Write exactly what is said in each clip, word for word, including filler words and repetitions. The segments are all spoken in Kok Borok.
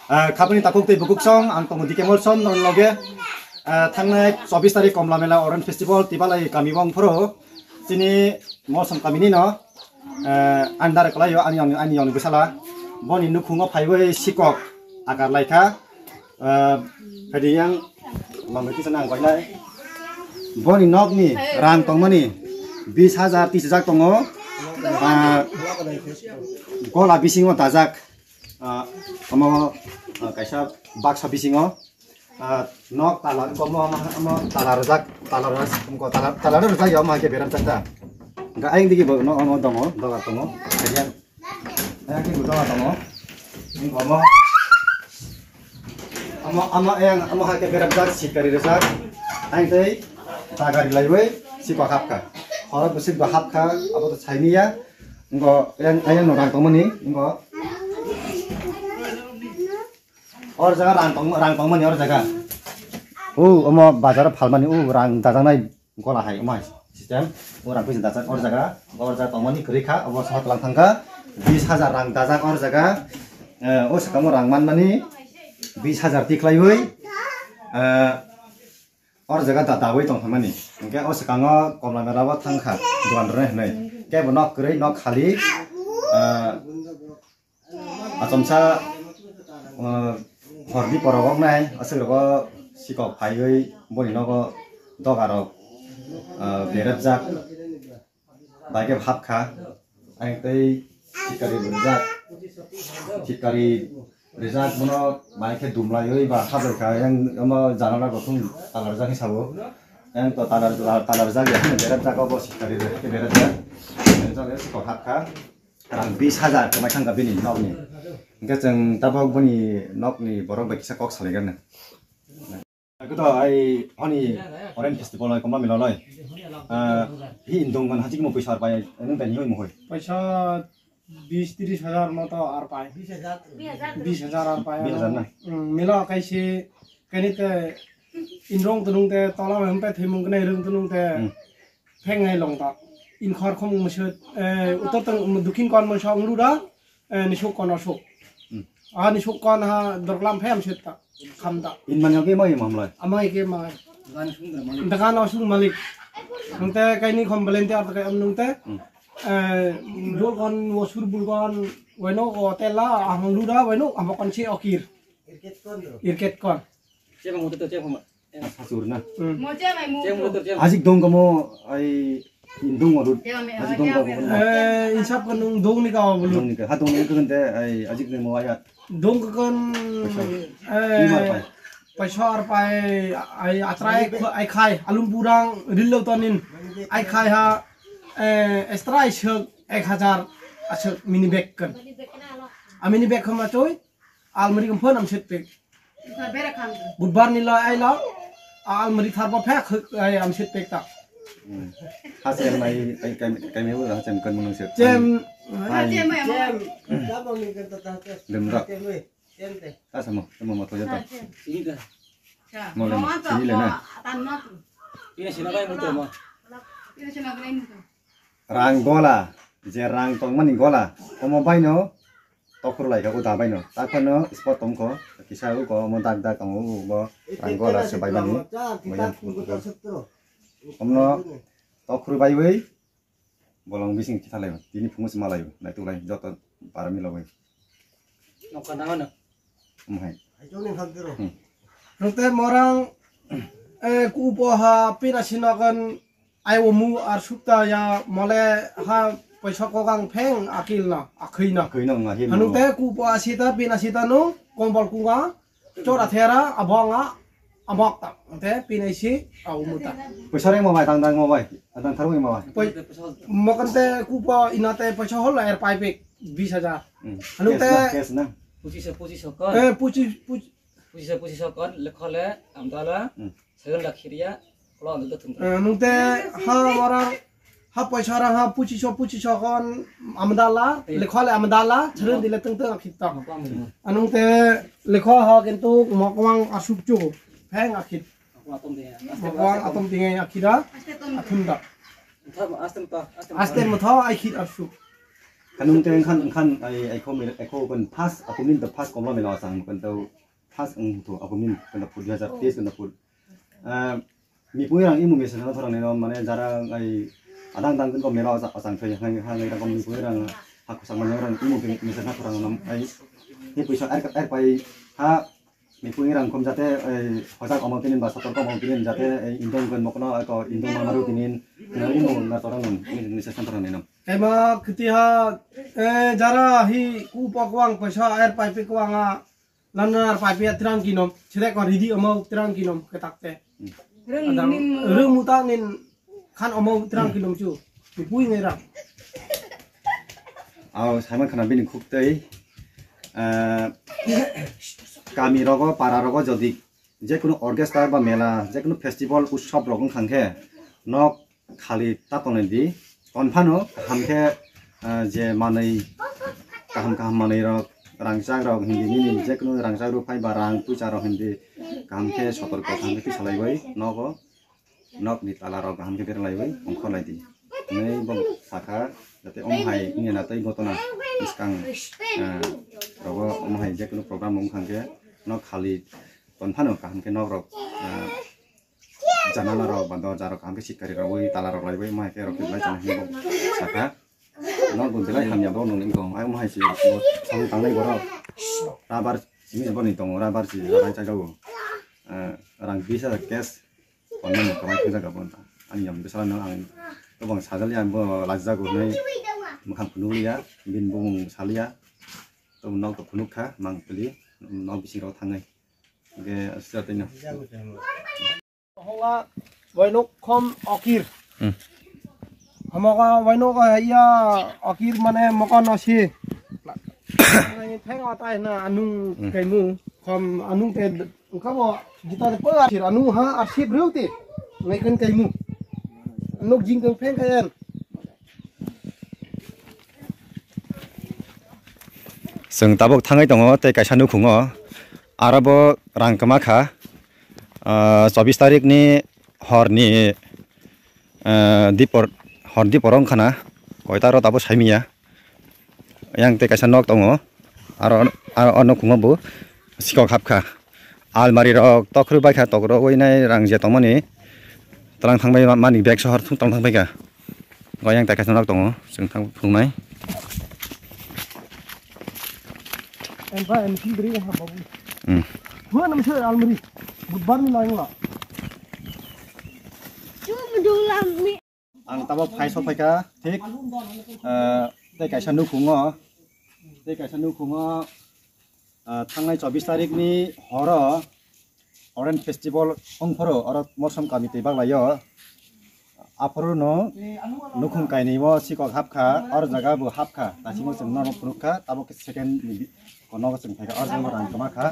Ah, khapni takhuk tei bukhuk song, ang tongo D K Molsom, non loge, ah, thangnai chobbish tarik Komla Mela Orange Festival, Tibalai kami bong phoro, chini Molsom kami ni no, ah, andar kalaio, ani, ani, ani, ani bwsala, boni nukhungo phaiwi sikok akar laikha, ah, phedi yang, mangwi kisa nang koinai. Boni nokni rang tongmani bis hajar, tris hajar tongo, ah, gola bisingo dajak. Ah, omo, ah, kaisa baksa bisingo, ah, nok tala, omo, omo, omo tala rwjak, tala rwjak, wngkha tala, tala rwjak ya, omo hai khe berajak ta. Hwnkhe ayang digi bo nok omo tongo, dogar tongo. Kedia, ayang digi dogar tongo. Wngkha omo, omo, omo ayang, omo hai khe berajak, sikari rwjak. Ayang tei dagari laiwi sikwa hapkha. Horo bwswk bo hapkha, abo to saini ya. Wngkha ayang, ayang no rang tongmani, wngkha. Or jaga rang tong, rang tongmani or jaga. O, omo bazar phalmani o rang dajaknai gola hai omo hai system. O rang pisa dajak or jaga, or jaga tongmani kwrwi kha, obo sohor tlang thang kha. Bis hajar rang dajak or jaga. Eh, o swkang o rang manmani bis hajar tikhlaiwi. Eh, or jaga da dawi tong thangmani. Hwnkhe o swkang o Komla Mela o thang kha, dogan rwnai hwnwi. Kebo nok kwrwi, nok khali. Eh, Achomsa, uh, horni porok oknai, aswk rogo sikok phaiwi boni nogo doga rok, uh, berajak, bai khe hapkha, ang tei sikari rijak, sikari rijak bono bai khe dumlaiwi ba hablai kha, yang omo janala bo thung tala rijak hinwi sabo, yang to tala, tala rijak ya, berajak obo sikari rijak, berajak, berajak sikok hapkha. Rang bis hajar kwmai thangkha bini nokni. Hwnkhe chwng tabok bini nokni borok bai kisa kok salai gana. Kuto ai honi Orange Festival ai Komla Mela lai. Ah, hi indung man hajik mo puisa pai nung tani hoi mo hoi. Paisa bis tris hajar moto ar pai. Bis hajar ar pai. Bis hajar na? Hmm, mela kaise kani te indung tunung te tola hempe thimung kene rung tunung te. Hmm. Phengnai longta. Inkhor khomung mese, eh, utor tang, um, dukhin kon mese ongru da, eh, nisuk kon asuk. Hmm. Ah, nisuk kon ha dorklam phem seta, khamta. In mani oke mai mamlai. Amai ke mai. Dakan asuk malik. Nungte kaini khom volunteer ta kai am nungte. Hmm. Eh, dol kon, wosur bul kon, weno ko tela, ahong lu da, weno, amo kon si okir. Irket kon. Chebang utor to chebang. Sasur na. Hmm. Ajik dong kamo ai dong adu. Ajik dong kamo. Eh, insap kan dong, dong ni kawa bulu. Dong ni ka. Ha dong ni kan te ai ajik ni mo ayat. Dong kan, eh, paisa ar pai, ai atrai ai khai, alum burang rilo tonin ai khai ha, eh, extra ai sek ek hajar asek mini bag kan. A mini bag khama choi. Almari khe phone am set pek. Budbar ni lo ai lo. Almari thar bo phek khuk ai am set pek ta. Hmm. Hasem nai kai kai kai me ha sem kan mun se. Chem. Hai. Chem. Dem rak. Hasem mo, mo mo to jata. Mo le mo, sini le na. Pina sina bai mo to mo. Rang gola, je rang tongmani gola, omo baino tokhor lai kha o da baino. Takhorno spot tongkho, kisa uko omo dak dak tongo, ubo rang gola se baimani. Baino. Omno tokhor baiwi bolong bising kitha lai, tini phungo se malai, naituk lai, joto para milogwi. Nokha nangano. Omo hai. Hmm. Nokte morang, eh, kupo ha pina sinakan ai omu ar sukta ya mole ha paisa kogang pheng akil na, akhui na. Akhui na, ngahi na. Hanung te kupo asita pina sita no, kombol kunga, chora thera, abonga, amok ta. Te pina isi, a omu ta. Paisa reng mo bai, tang tang mo bai, tang thar mo bai. Poi-, mokan te kupo ina te paisa hol er pai pek bis hajar. Hmm. Hanung te cash na, cash na. Pochisho, pochisho kon. Eh, pochi-, pochi- Pochisho, pochisho kon, lekhole, amdala, hmm, segon lakhiria, kolo amdala thum. Eh, nung te ha ora, ha paisa rang ha pochisho, pochisho kon, amdala, eh, lekhole amdala, segon dile teng teng akhit ta. Mokong amdala. Anung te lekho ha kintu mokwang asuk chu, pheng akhit. Mokong atom tinge. Mokong atom tinge akhira, athum da. Aste motho, aste motho. Aste motho, ai khit asuk. Kanung te khan khan ai ai kho mil ai kho kon first aku min to first komla mila asang kon to first ang to aku min kon to put dua hajar teis kon to put. Ah, mi pui rang imu mesen na thorang nino mane jara ai adang dang kon mila asang thai hang hang rang mi pui rang haku sang mane rang imu mesen na thorang nam ai ni puisa ar ar pai ha Ni pui rang kom jate, eh, hojak omo tinin ba sotor kom omo tinin jate, eh, indong gon mokno, eh, ko indong mamaru tinin, na imo na torang ni, ni, ni sesan torang ni nam. Ema kiti ha, eh, jara hi ku pok wang paisa air pipe ku wang a, nan nan ar pipe ya terang kinom, sere ko ridi omo terang kinom ketak te. Hmm. Reng Adam, ning mo. Reng muta nin Khan omo terang kinom chu. Ni pui ngai ram. Aw, saiman khana bini khuk tei, ah, kami rogo, para rogo jodi jekunu orchestra ba mela, jekunu festival, utsob rok wng khan khe nok khali ta tongnai di. Konphano kaham khe, ah, je manwi kaham kaham manwi rok, rangchak rok hindi nini jekunu rangchak rok phai ba rang puisa rok hindi kaham khe sotor kaham khe salai bai nogo. Nok ni tala rok kaham khe beralaiwi ongkhorlai di. Hinwi bo sakha, jate omo hai wngya na tei gotona bwskang, ah, rogo omo hai jekunu program wng kha khe nok khali tonphano kaham khe nok rok, ah, janala rok ba dorja rok kaham khe sitkari rogwi tala rok laiwi omo hai khe rok khe belai chana hinwi bo sakha. Nok bo belai hamya bo nung wngkha. Ai omo hai se bo samung tangnai borok. Rabar simi bo ni tongo, rabar si rabai chai jago. Eh, rang bis hajar cash. Kono mo kamai thang jaga bo ta. Ani yam bisa no ang to bang sajali ang bo lajjago nai. Mukhang phunuk ya, bin bumung salia. To nok to phunuk kha, mang pili, nok bising rok thangnai. Ge asya tino. Hola, wainok khom okir. Hmm. Hamoga wainok ya okir mane moka no si. Nai theng atai na anung Hmm. kaimu khom anung te engka bo jita de pa arsir anung ha arsir breu te. Ngai kan kaimu. Anuk jing tong pheng kayan. Chwng tabuk thangwi tongo tei kaisa nukhungo. Aro bo rang kwma kha. Ah, chobbish tarik ni hor ni, ah, dipor, hor dipor wng khana. Koita ro tabuk saimanya. Yang tei kaisa nok tongo. Aro, aro o nukhungo bo sikok hapkha. Almari rok tokhorwi baikha, tokrogwi nai rang je tongmani. Tlang thangbai ma-, mani bag sohor thung tlang thangbaikha. Go yang tei kaisa nok tongo, chwng thang phunuknai. Em pa, em sindri ha babu. Hmm. Hua nam se almari. Budbar ni lain la. Chu mudula mi. Ang tabuk phai sok phaikha, thik, eh, tei kaisa nukhungo, tei kaisa nukhungo, eh, thangnai chobbish tarik ni horo Orange Festival wngphuru oro Morsom kami twi baglaio. Aphuru no nukhung kainwi o sikok hapkha, or jaga bo hapkha, tasimo chwng norok phunukha, tabuk khe second ni bi-, kono chwng phaikha, or jaga rang kwma kha,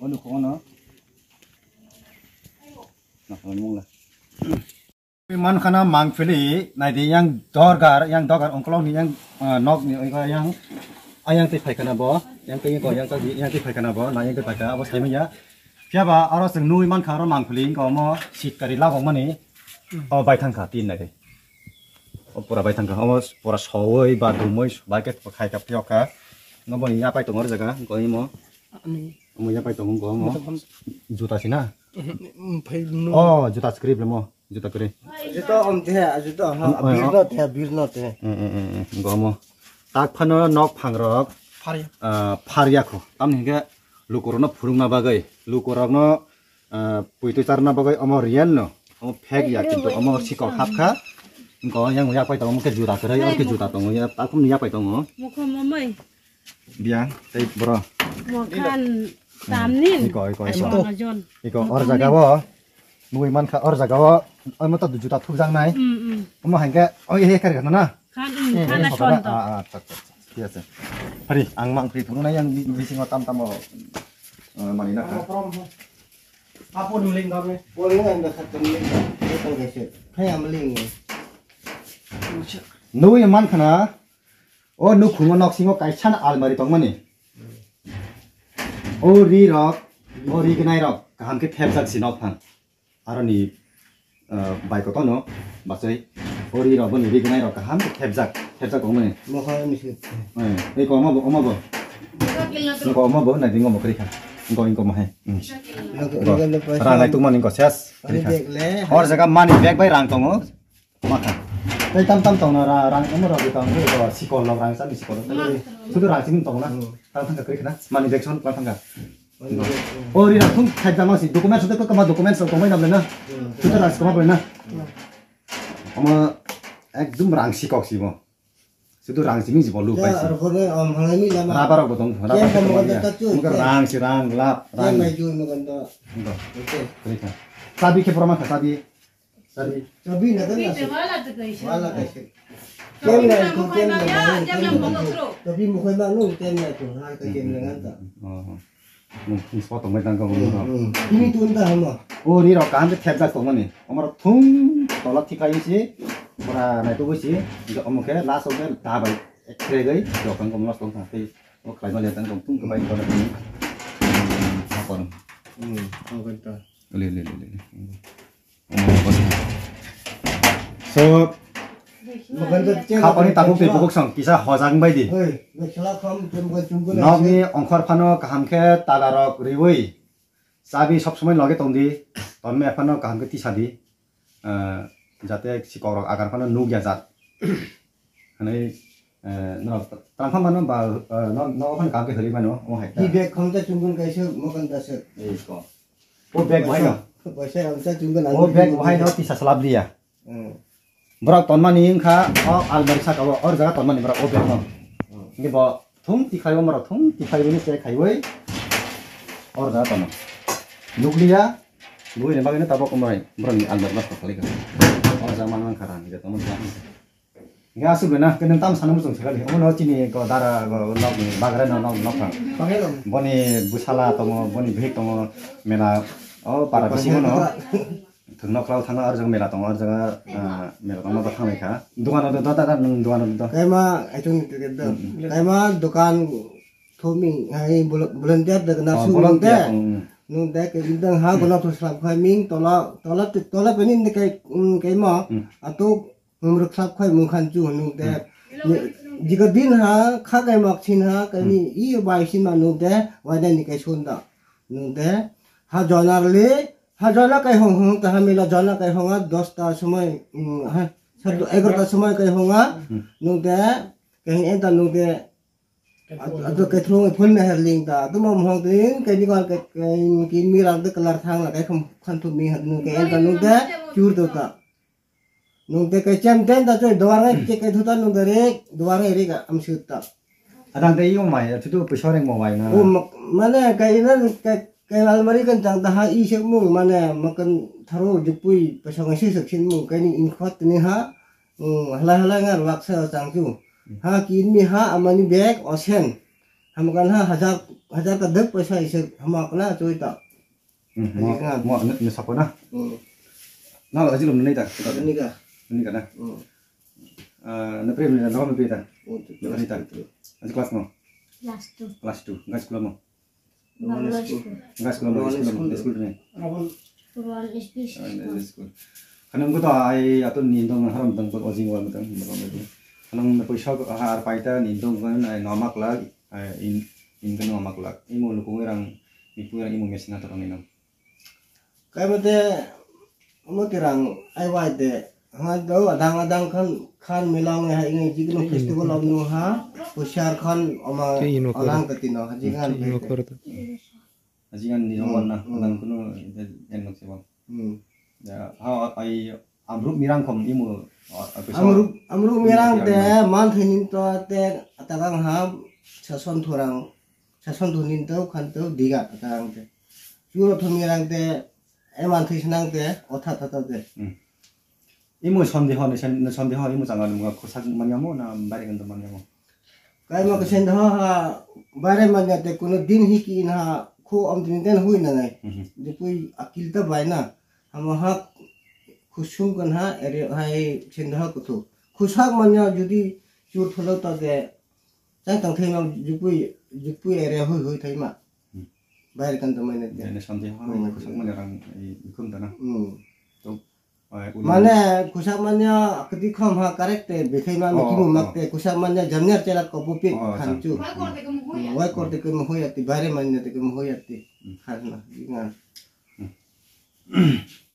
o nukhungo no. Naphang mungla. Mankhana mangpili, naidi yang dorgar, yang dorgar ongkolong ni yang, ah, nok ni oiga yang, ayang tei phaikana bo, yang tei ko yang tei yang tei phaikana bo, na yang tei phaikana bo saimanya. Phiya ba aro chwng nui mankha aro mangpili ko mo sitkari labok mani, o bai thangkha tin naidi. O pura bai thangkha, o pura sowoi ba dumoi bai khe khai kha phiyok kha. Ngo bo ni yapai tongo jaga, ko imo. Ani. Mo yapai tongo ngo mo. Juta sina. Phai no. Oh, juta script le mo. Juta kre. Juta om the, juta ha, Om, om, bir om. No the, bir no the. Eh, eh, eh, eh, gomo. Tak phano nok phangrok, Pharya. Ah, pharya kho. Tamni hingke lukurokno phurungna bagwi, lukurokno, ah, puitwi charna bagwi omo real no. Omo fake ya, kintu omo sikok hapkha. Engko yang yapai tongo, omo khe juta kwrwi, omo khe juta tongo, ya, takhum yapai tongo. Mokho momoi. Biang, tei bro. Mokhan tamnin. Iko, iko, iko. Aswk jon. Iko, or jaga o. Nugui mankha, or jaga o. Omo to juta thukjaknai. Mm, mm. Omo hankhe, oi, he, kar gana na. Khan, mm, Eh, khan eh, aswk na. Ah, ah, tak, tak, tak. Thik ase. Hari, ang mang pri thungnai yang bi-, bisingo tam tam o, eh, mani na kha. Apo nuling dame. Pori ang da khat nuling. Betul gese. Hai amling. Nugui mankha na. O nukhungo noksingo kaisa almari tongmani. O ri rok, o ri gnai rok kaham khe thepjak si nok phang. Aroni, ah, bai kotono bachai o ri rok boni ri gnai rok kaham khe thepjak. Thepjak tongmani. Mokha ni se. Eh, ei ko omo bo, omo bo. Ko omo bo, nai dingo mo kri kha. Ko ingko mo hai. Hmm. Nang Ko. Nang Ra nai tungmani ko ses. Ani Kri kha. Bag le. Hor jaga money bag bai rang tongo. Makha. Tei tam tam tongna ra, rang omo rok tong, ko sikol lok rang sami sikol. Sudu rang simi tongna. Hmm. Tang thang kri khna. Money bag son tang thang. Ani bag. O ri rang thung khai jama si document sute ko kama document so tongmai na bena. Hmm. Sudu rang sikol bena. Hmm. Omo ekdum rang sikok si bo. Sudu rang simi si bo lu pai si. Rubber rok bo tong, rubber rok bo tong. Muka rang si rang lap rang. Ndo. Kri kha. Chabi khe porma kha chabi. Chabi. Chabi na kan na. Wala tu kaise. Wala kaise. Kem na tu kem na. Chabi mukhai ma nu kem na tu ha ka kem na ngan ta. Oh. Nung thung spo tongbai tang kha bo nung rok. Hmm. Tini tun ta hamo. O ri rok kaham khe thepjak tongmani. Omo rok thung tola thikai si. Pura nai tubui si. Omo khe last o khe ta bai. Ekregoi jokang kom lost tong thang tei o khlaima le tang tong tung bai kora tong. Apor. Hmm, tong koi ta. Le le le le. So, khapani tabuk tei bukuk song kisa hojak bai di. Oi, mekhela kham tum ko chum ko. Nokni ongkhor phano kaham khe tala rok riwi. Chabi sob somoi loge tong di. Tonme phano kaham khe tisa di. Ah, jate sikok rok agar phano nukya jat. Hanai, eh, no, tangkha mano ba, eh, no, no, opan kaham khe hori mano, o hai ta. Di bag kham ta chungun kaisa mokan ta se. Ei ko. O bag bahai no. Paisa ang ta chungun ang. O bag bahai no tisa slap dia. Hmm. Borok tonmani wngkha, o almari saka o, or jaga tonmani borok o bag no. Hmm. Hingke bo thung tikhai o, borok thung tikhai bini che khaiwi, or jaga tono. Nukliya, bui ni bagwi no tabok umroi, borok ni almari no khaliga. O jaga mang kha rang, hingke tomo jaga. Hingke aswk na, kene tam sana muchung thikali, omo no chini ko dara, ko nok ni bagre no, nok, nok phang. Boni bwsala tongo, boni bihik tongo, mela, o para bisingo no. Thwngno khwlao thangna, arjak mela tongo, arjak, ah, mela tongma ba thanglai kha. Dukano do, do, da, da, nwng dukano do, do. Kaima, aichung ni ticket do. Mm, mm. Kaima dukan thuming, hai, vol-, volunteer de na. Oh, su volunteer, de. Mm, mm. Nung de ke bidang ha, mm, gono thus lap khai ming, tola, tola, tola peni de kai, mm, kaima, mm, atuk, mm, ruk lap khai mung khan chu nung de. Mm. Ni, jiga din ha, kha kai mak chin ha, kai ni, mm, i bai sin ma nung de, wai de ni kai sun da. Nung de, ha jonar le, ha jona kai hong hong ta ha mela jona kai hong a dosta somoi, mm, ha, sat egarota somoi kai hong a, hmm, nung de, kai hong enta nung de, at-, ato kai thrung phone na herling ta, tu mom hong tin, kai ni kon kai, kai ki mi rang de kalar thang la kai kham khan thu mi ha nung kai enta nung de, chur do ta. Nung te kai chem ten ta choi, duar ngai che kai thuta nung te rik, duar ngai rik am sut ta. Adang te yung mai, chutu pui soreng mo wai na. O ma-, mane kai na kai, kai almari kan chang ta ha i sek mung, mane makan tharo jupui pasang si sek sin mung, kai ni in khot ni ha, mm, halai halai ngar lak sa chang chu. Ha ki in mi ha amani bag osen. Hamakan ha hajar, hajar ka dek paisa i sek hamakna choi ta. Hmm, mo, mo, ne, ne sapa na? Hmm. Na lo ajilom ne ta. Ini ka. Ini ka na. Hmm. Ah, na pre na, na me pita. Oh, tu. Na pita. Aji class mo? Class two. Class two. Gas kulo mo? Bangla school. Gas kulo mo, Bangla school mo, school. School ne. Bangla school. Ah, na school. Kanang ko to ai ato ni dong haram dong ko ojing wal dong. Kanang na poisa ko har paita ni dong ko ai no mak lag. Ai, in, in kano maklak. Imo lukung rang, ipung rang imo mesna torang ino. Kai mate, amo tirang, ai wai de, hanga do, adang adang khan, khan milang hai ngai jigno festival amno ha, husiar khan, oma, alang katino, ha, jigan. Ajingan ni jong wana, hmm, nang kuno en nok sebang. Hmm. Ya, ha, ai, amruk mirang kom imu, ah, ah, bisa amruk, amruk mirang te, mirang. Man thinin to te, atakang ha, sason thurang, sason thunin to, khan to, diga, atakang te. Churo thun mirang te, eman thui sinang te, otha tha te. Hmm. Imo sondeho ni sen, sondeho imo changa ni mga khosak manya mo na bare kan manya mo. Kai mo kesen ho ha bare manya te kuno din hi ki in ha kho om din den hui na nai. Mhm. Jepui akil ta bai na. Hamo ha khusung kan ha ere hai sen ho kutu. Khusak manya judi chur tholo ta de. Chang tang thai ma jepui, jepui ere hui hui thai ma. Hmm. Bare kan ta mai na de. Ene sondeho ni khosak manya rang i khum ta na. Hmm. To Mane kusa manya kati khom ha correct te bikhai ma Oh, miki mu oh. Mak te kusa manya jamnyar chelat ko pupi Oh, khan acha. Chu. Wai kor te ke mo hoya ti bare manya te ke mo hoya ti. Hmm. Khan na, ngan.